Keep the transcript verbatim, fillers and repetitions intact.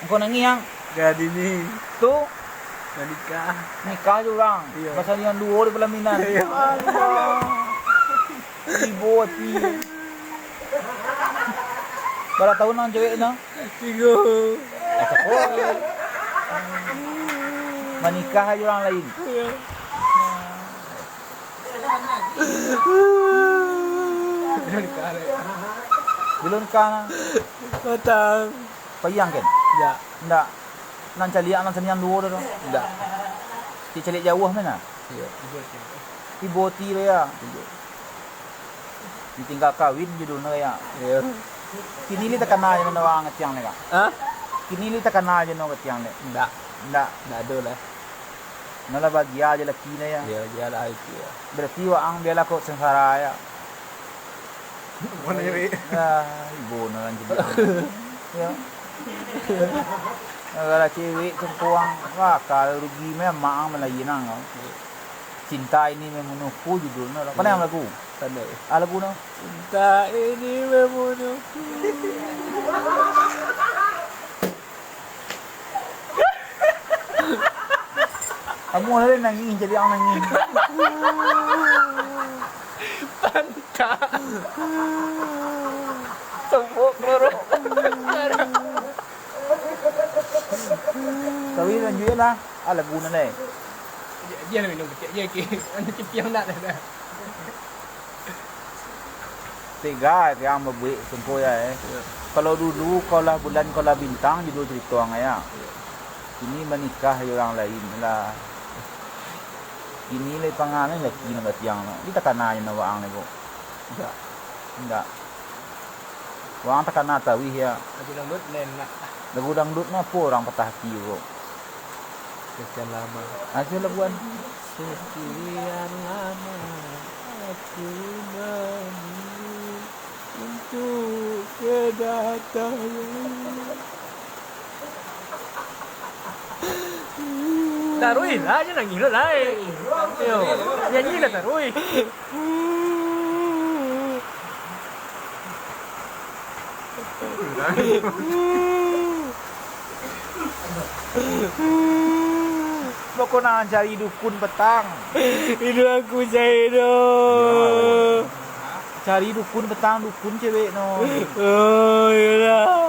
Engkau nangih, Ang? Gadini. Tu? Dah nikah. Nikah jo urang. Iyo. Pasal yang duo di pelaminan. Iyo. Allah. Ibo ati. Bara taun ang cewek tu? Tigo. Manikah jo urang lain. Iyo. Bilo nikah? Bilo nikah, nah? Patang. Payah kan? Ndak. Ndak. Nan caliak, nan saniang duo tu. Ndak. Caliak jauah mah, nah? Iyo. Ibo ti lah, ya. Iyo. Ditinggal kawin judulnyo, ya. Iyo. Kini lai takana jo nan urang katiang lai, Kak? Hah? Kini lai takana jo nan urang katiang lai? Ndak. Ndak. Ndak ado lah. Nah lah, bahagia jo laki nyo, ya. Yo, bahagia lah itu, ya. Berarti waang bialah kok sengsara, ya. Mana cewek? Ya, ibo no lah jadi. Ya. Gara cewek cengkuang, wah, kalau rugi mah mak ang malain ang. Cinta Ini Membunuhku judulnyo lah. Pandai ang lagu? Pandai. Ah, lagu no? Cinta ini membunuhku. Kamu lah nangih, jadi ang nangih. Pantak. Tembok lorong. Tapi lanjuik lah. Ah, lagu nan lai. Dia, dia lah minum kecek dia ke. Anu, cipiang nak dah. Tega tiang babuek contoh ya, eh. Yo. Kalau dulu kau lah bulan, kau lah bintang, judul cerito ang ya. Yo. Kini manikah jo urang lain lah. Kini lai panganai laki nan batiang tu. Di takana jo nan waang lai, Buk. Indak. Indak. Waang takana taruih ya. Lagu dangdut nan enak. Lagu dangdut ni apo urang patah ati, Buk? Sekian lama. Ah, itu laguan. Sekian lama aku menunggu untuk kedatangan. Taruih lah, jangan nangis lah, lai. Yo, nyanyi lah taruih. Pokok nak cari dukun petang. Idup aku cari tu. Cari dukun petang, dukun cewek no. Oh, iyolah.